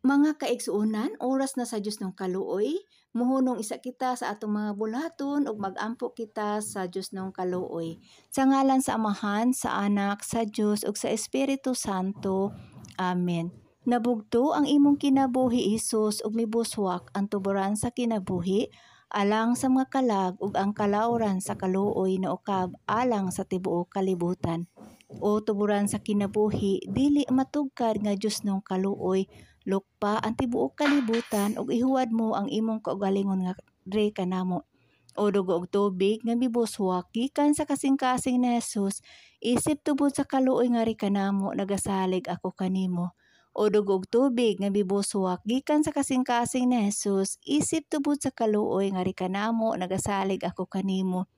Mga kaigsuonan, oras na sa Dios ng kaluoy, muhunong isa kita sa atong mga buluhaton ug magampo kita sa Dios ng kaluoy. Sa ngalan sa Amahan, sa Anak, sa Dios ug sa Espiritu Santo. Amen. Nabugto ang imong kinabuhi, Hesus, ug mibuswak ang tuburan sa kinabuhi alang sa mga kalag ug ang kalawran sa kaluoy naukab alang sa tibuok kalibutan. O tuburan sa kinabuhi, dili matugkad nga Dios ng kaluoy, lukpa ang tibuok kalibutan ug ihuwad mo ang imong kaugalingon nga dre kanamo. O dugo og tubig nga mibuswak gikan sa kasing-kasing ni Jesus, isip tubod sa kaluoy nga ri kanamo, nagasalig ako kanimo. O dugo og tubig nga mibuswak gikan sa kasing-kasing ni Jesus, isip tubod sa kaluoy nga ri kanamo, nagasalig ako kanimo.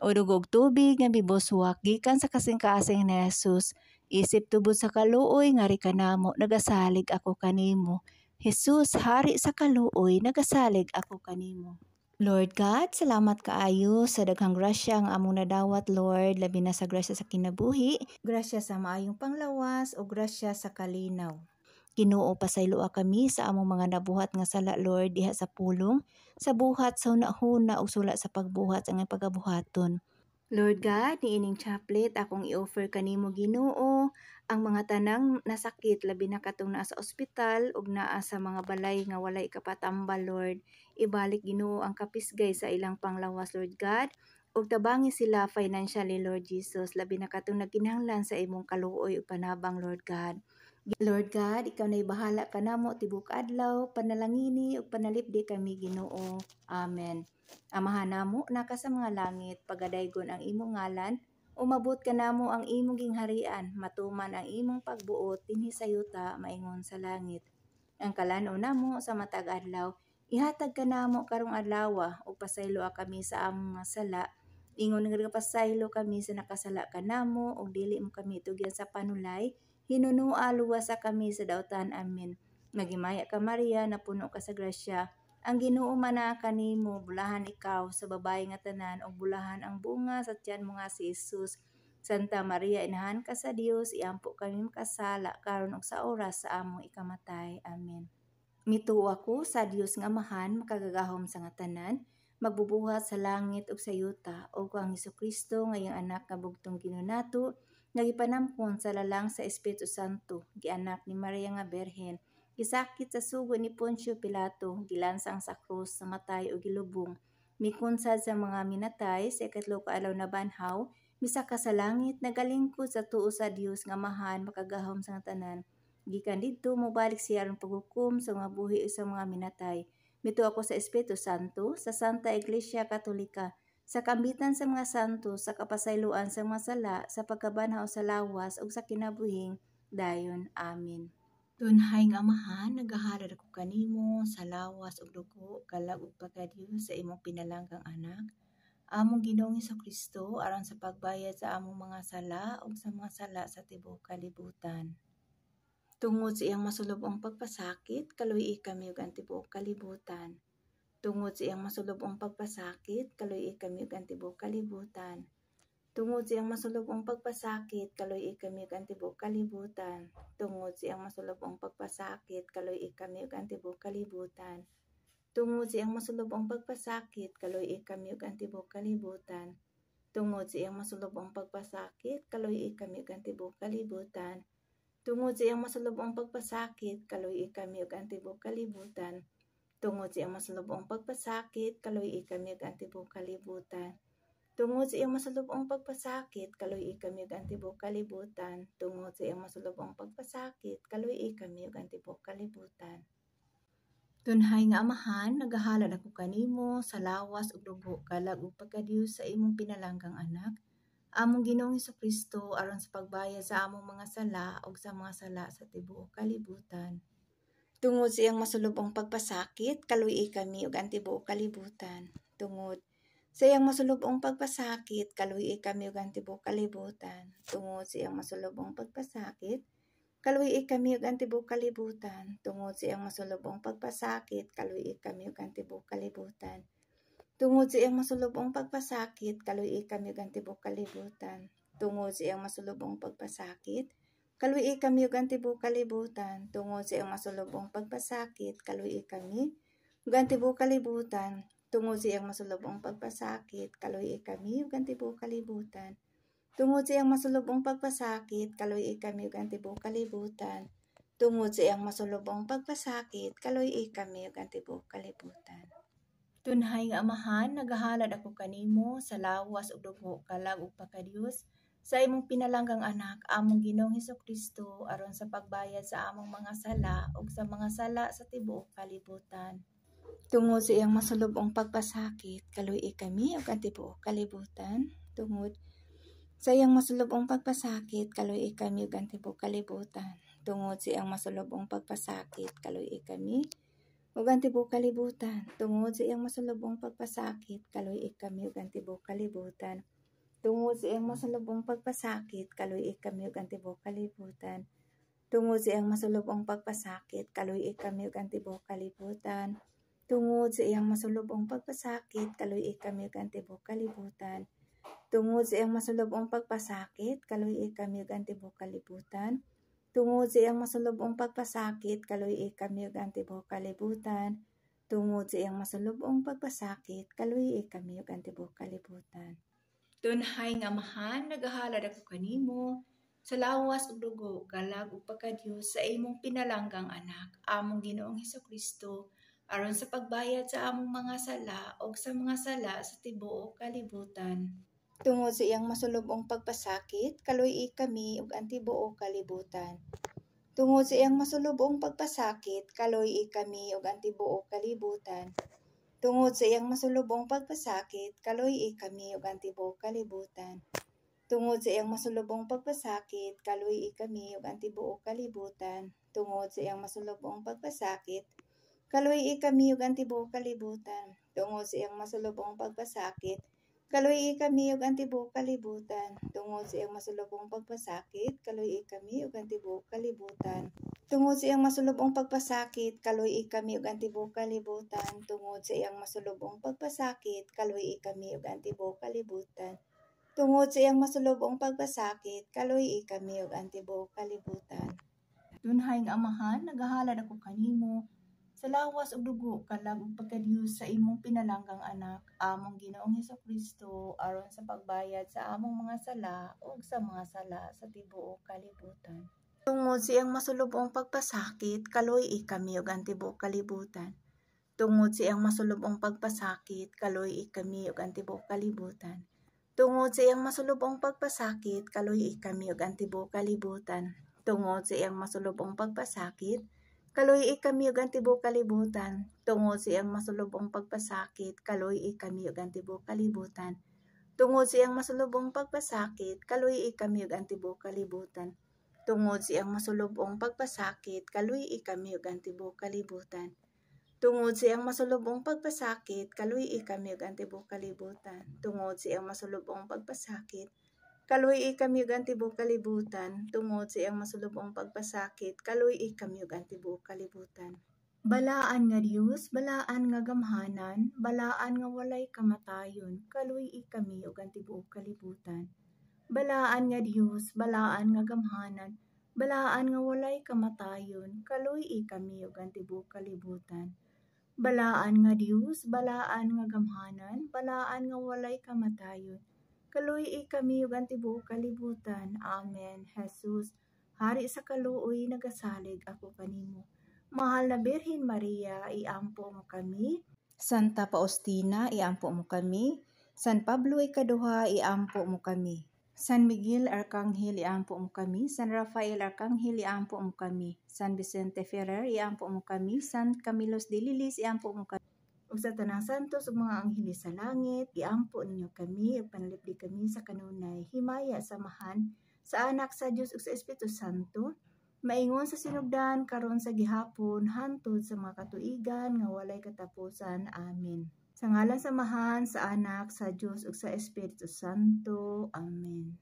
O dugo og tubig nga mibuswak gikan sa kasing-kasing ni Jesus, isip tubod sa kaluoy nga ri kanamo, nagasalig ako kanimo. Jesus, hari sa kaluoy, nagasalig ako kanimo. Lord God, salamat kaayo sa daghang grasya ang among nadawat, Lord, labi na sa grasya sa kinabuhi, grasya sa maayong panglawas o grasya sa kalinaw. Ginoo, pasayloa kami sa among mga nabuhat nga sala, Lord, diha sa pulong, sa buhat, sa hunahuna ug sula sa pagbuhat sa among pagabuhaton. Lord God, niining chaplet akong i-offer kanimo, Ginoo, ang mga tanang nasakit, labi na katong naa sa ospital ug naa sa mga balay nga walay kapatambal, Lord. Ibalik, Ginoo, ang kapisgay sa ilang panglawas, Lord God, ug tabangi sila financially, Lord Jesus, labi na katong nagkinahanglan sa imong kaluoy ug panabang, Lord God. Lord God, ikaw nay bahala kanamo tibuok adlaw, panalangini ug panalipdi kami, Ginoo. Amen. Amahan namo naa ka sa mga langit, pagadaygon ang imong ngalan, umabot kanamo ang imong gingharian, matuman ang imong pagbuot dinhi sa yuta maingon sa langit. Ang kalan-on namo sa matag adlaw, ihatag kanamo karong adlaw, ug pasayloa kami sa among mga sala, ingon nga nagapasaylo kami sa nakasala kanamo, ug dili mo kami tugyan sa panulay, hinunua luwasa kami sa dautan. Amen. Maghimaya ka, Maria, napuno ka sa grasya. Ang Ginoo man kanimo, bulahan ikaw sa babayi nga tanan ug bulahan ang bunga sa tiyan mo nga si Jesus. Santa Maria, inahan ka sa Dios, iampo kami makasala karon ug sa oras sa among ikamatay. Amen. Mituo ako sa Dios nga Amahan, makagagahom sa nga tanan, magbubuhat sa langit ug sa yuta, ug ang Hesukristo nga iyang anak nga bugtong Ginoo nato, nga gipanamkon sa lalang sa Espiritu Santo, gianak ni Maria nga Birhen, gisakit sa sugo ni Poncio Pilato, gilansang sa krus, namatay ug gilubong, mikunsad sa mga minatay, sa ikatlo ka adlaw nabanhaw, misaka sa langit, nagalingkod sa tuo sa Dios nga Amahan, makagagahom sa tanan. Gikan didto mobalik siya aron paghukom sa mga buhi ug sa mga minatay. Mituo ako sa Espiritu Santo, sa Santa Iglesia Katolika, sa kaambitan sa mga santo, sa kapasayloan sa mga sala, sa pagkabanhaw sa lawas ug sa kinabuhing dayon. Amen. Tunhay nga Amahan, nagahalad ako kanimo sa lawas ug dugo, kalag ug pagkadiyos sa imong pinalanggang anak, among Ginoong Kristo, aron sa pagbayad sa among mga sala ug sa mga sala sa tibuok kalibutan. Tungod sa iyang masulub-ong pagpasakit, kaluy-i kami ug ang tibuok kalibutan. Tungod sa iyang masulub-ong pagpasakit, kaluy-i kami ug ang tibuok kalibutan. Tungod sa iyang masulub-ong pagpasakit, kaluy-i kami ug ang tibuok kalibutan. Tungod sa iyang masulub-ong pagpasakit, kaluy-i kami ug ang tibuok kalibutan. Tungod sa iyang masulub-ong pagpasakit, kaluy-i kami ug ang tibuok kalibutan. Tungod sa iyang masulub-ong pagpasakit, kaluy-i kami ug ang tibuok kalibutan. Tungod sa iyang masulub-ong pagpasakit, kaluy-i kami ug ang tibuok kalibutan. Tungod sa iyang masulub-ong pagpasakit, kaluy-i kami ug ang tibuok kalibutan. Tungod sa iyang masulub-ong pagpasakit, kaluy-i kami ug ang tibuok kalibutan. Tungod sa iyang masulub-ong pagpasakit, kaluy-i kami ug ang tibuok kalibutan. Tunhay nga Amahan, nagahalad ako kanimo sa lawas ug dugo, kalag ug pagkadiyos sa imong pinalanggang anak, among Ginoong Kristo, aron sa pagbayad sa among mga sala ug sa mga sala sa tibuok kalibutan. Tungod sa iyang masulub-ong pagpasakit, kaluy-i kami ug ang tibuok kalibutan. Tungod sa iyang masulub-ong pagpasakit, kaluy-i kami ug ang tibuok kalibutan. Tungod sa iyang masulub-ong pagpasakit, kaluy-i kami ug ang tibuok kalibutan. Tungod sa iyang masulub-ong pagpasakit, kaluy-i kami ug ang tibuok kalibutan. Tungod sa iyang masulub-ong pagpasakit, kaluy-i kami ug ang tibuok kalibutan. Tungod sa iyang masulub-ong pagpasakit, Kaluoyi kami ug ang tibuok kalibutan. Tungod sa iyang masulubong pagpasakit, kaluoyi kami ug ang tibuok kalibutan. Tungod sa iyang masulubong pagpasakit, kaluoyi kami ug ang tibuok kalibutan. Tungod sa iyang masulubong pagpasakit, kaluoyi kami ug ang tibuok kalibutan. Tungod sa iyang masulubong pagpasakit, kaluoyi kami ug ang tibuok kalibutan. Tunhay nga Amahan, nagahalad ako kanimo sa lawas ug dugo, kalag ug pagkadiyos sa imong pinalanggang anak, among Ginoong Hesukristo, aron sa pagbayad sa among mga sala ug sa mga sala sa tibuok kalibutan. Tungod sa iyang masulubong pagpasakit, kaluoyi kami ug ang tibuok kalibutan. Tungod sa iyang masulubong pagpasakit, kaluoyi kami ug ang tibuok kalibutan. Tungod sa iyang masulubong pagpasakit, kaluoyi kami ug ang tibuok kalibutan. Tungod sa iyang masulubong pagpasakit, kaluoyi kami ug ang tibuok kalibutan. Tungod sa iyang masulubong pagpasakit, kaluoyi kami ug ang tibuok kalibutan. Tungod sa iyang masulubong pagpasakit, kaluoyi kami ug ang tibuok kalibutan. Tungod sa iyang masulubong pagpasakit, kaluoyi kami ug ang tibuok kalibutan. Tungod sa iyang masulubong pagpasakit, kaluoyi kami ug ang tibuok kalibutan. Tungod sa iyang masulubong pagpasakit, kaluoyi kami ug ang tibuok kalibutan. Tungod sa iyang masulubong pagpasakit, kaluoyi kami ug ang tibuok kalibutan. Tunhay nga Amahan, nagahalad ako kanimo sa lawas ug dugo, kalag ug pagkadiyos sa imong pinalanggang anak, among Ginoong Hesukristo, aron sa pagbayad sa among mga sala ug sa mga sala sa tibuok kalibutan. Tungod sa iyang masulubong pagpasakit, kaluoyi kami ug ang tibuok kalibutan. Tungod sa iyang masulubong pagpasakit, kaluoyi kami ug ang tibuok kalibutan. Tungod sa iyang masulubong pagpasakit, kaluoyi kami ug ang tibuok kalibutan. Tungod sa iyang masulubong pagpasakit, kaluoyi kami ug ang tibuok kalibutan. Tungod sa iyang masulubong pagpasakit, kaluoyi kami ug ang tibuok kalibutan. Tungod sa iyang masulubong pagpasakit, kaluoyi kami ug ang tibuok kalibutan. Tungod sa iyang masulubong pagpasakit, kaluoyi kami ug ang tibuok kalibutan. Tungod sa iyang masulubong pagpasakit, kaluoyi kami ug ang tibuok kalibutan. Tungod sa iyang masulubong pagpasakit, kaluoyi kami ug ang tibuok kalibutan. Tungod sa iyang masulubong pagpasakit, kaluoyi kami ug ang tibuok kalibutan. Tunhay nga Amahan, nagahalad ako kanimo sa lawas ug dugo, kalag ug pagkadiyos sa imong pinalanggang anak, among Ginoong Hesukristo, aron sa pagbayad sa among mga sala ug sa mga sala sa tibuok kalibutan. Tungod sa iyang masulubong pagpasakit, kaluoyi kami ug ang tibuok kalibutan. Tungod sa iyang masulubong pagpasakit, kaluoyi kami ug ang tibuok kalibutan. Tungod sa iyang masulubong pagpasakit, kaluoyi kami ug ang tibuok kalibutan. Tungod sa iyang masulubong pagpasakit, kaluoyi kami ug ang tibuok kalibutan. Tungod sa iyang masulubong pagpasakit, kaluoyi kami ug ang tibuok kalibutan. Tungod sa iyang masulubong pagpasakit, kaluoyi kami ug ang tibuok kalibutan. Tungod sa iyang masulubong pagpasakit, kaluoyi kami ug ang tibuok kalibutan. Tungod sa iyang masulubong pagpasakit, kaluoyi kami ug ang tibuok kalibutan. Tungod sa iyang masulubong pagpasakit, kaluoyi kami ug ang tibuok kalibutan. Tungod sa iyang masulubong pagpasakit, kaluoyi kami ug ang tibuok kalibutan. Balaan nga Dios, balaan nga gamhanan, balaan nga walay kamatayon, kaluoyi kami ug ang tibuok kalibutan. Balaan nga Dios, balaan nga gamhanan, balaan nga walay kamatayon, kaluoyi kami ug ang tibuok kalibutan. Balaan nga Dios, balaan nga gamhanan, balaan nga walay kamatayon, kaluoyi kami ug ang tibuok kalibutan. Amen. Jesus, Hari sa kaluoy, nagasalig ako kanimo. Mahal na Birhen Maria, iampo mo kami. Santa Faustina, iampo mo kami. San Pablo ikaduha, iampo mo kami. San Miguel Arkanghel, iampo mo kami. San Rafael Arkanghel, iampo mo kami. San Vicente Ferrer, iampo mo kami. San Camillus de Lellis, iampo mo kami. Ug sa tanang santos ug mga angheles sa langit, iampo ninyo kami ug panalipdi kami sa kanunay. Himaya sa Amahan, sa Anak, sa Dios ug sa Espiritu Santo, maingon sa sinugdan, karon sa gihapon, hantod sa mga katuigan nga walay katapusan. Amen. Sa ngalan sa Amahan, sa Anak, sa Dios ug sa Espiritu Santo. Amen.